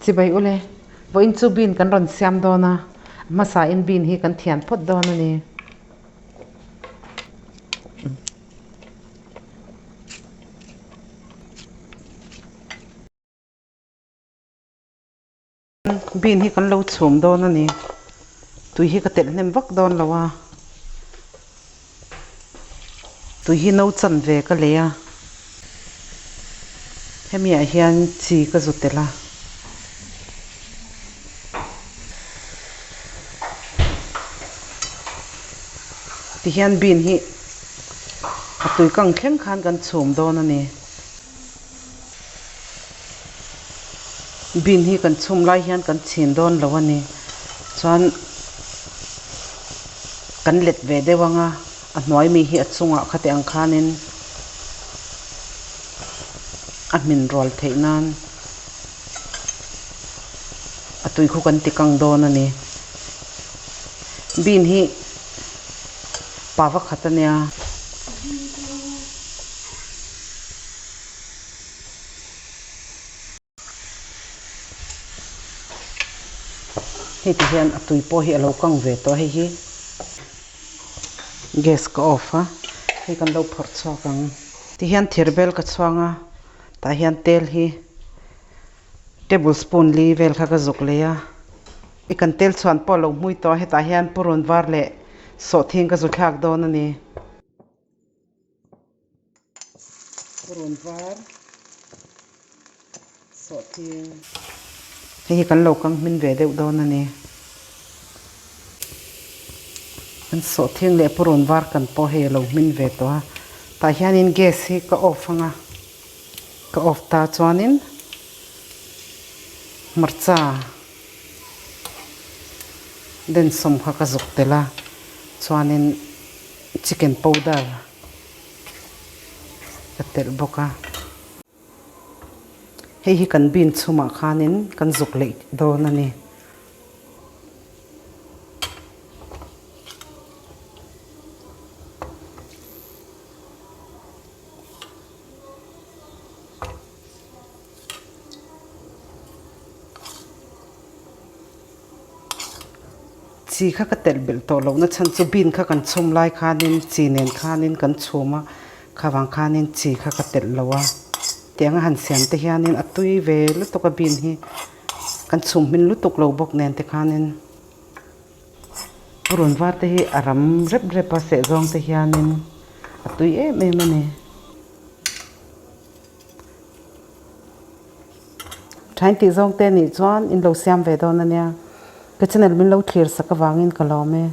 Chibai ule, vawiin chu bean kan rawn siam dawn a, a hmasain bean hi kan thian phawt dawn a ni. Bean hi kan lo chhum dawn a ni. Tui hi ka telh hnem vak dawn lo a. Tui hi no chan ve ka lei a. Hemi ah hian chi ka zu telh a. Tihian bean hi a tui kang thleng khan kan chhum dawn a ni. Bean hi kan chhum lai hian kan chhin dawn lo a ni. Chuan kan let ve deuh ang a, a hnuai mi hi a chungah khati ang khanin a hmin rual theih nan a tui khu kan ti kang dawn a ni. Bean hi pa vakhat a nia. Hei ti hian a tui pawh hi a lo kang ve tawh a hei hi gas ka off a hei kan lo phawrh chhuak ang ti hian thir bel ka chhuang a tah hian tel hi table spoon li vel kha ka zuk lei a i kan tel chhuan pawh a lo hmui tawh a hetah hian purun var leh sawhthing ka zu thlak dawn a ni. Purun var sawhthing. Hei hi kan lo kang hmin ve deuh dawn a ni. Kan sawhthing leh purun var kan pawh hei a lo hmin ve tawh a. Tah hianin gas hi ka off ang a, ka off ta chuanin hmarcha densawm kha ka zuk tel a chuanin. Chicken powder ka telh bawk a, hei hi kan bean chhumah khanin kan zuk leh dawn a ni. Chi kha ka telh belh tawh lohna chhan chu bean kha kan chhum lai khanin chi nen khanin kan chhum a, kha vang khanin chi kha ka telh lo a. Tiang a han siam te hianin a tui ve lutuk a bean hi kan chhum hmin lutuk lo bawk nen te khanin purun var te hi a ram rep rep a seh zawng te hianin a tui em em a ni. Thain tih zawng te nih chuan in lo siam ve dawn a nia. Ka channel min lo thlir sak avangin ka lawm e.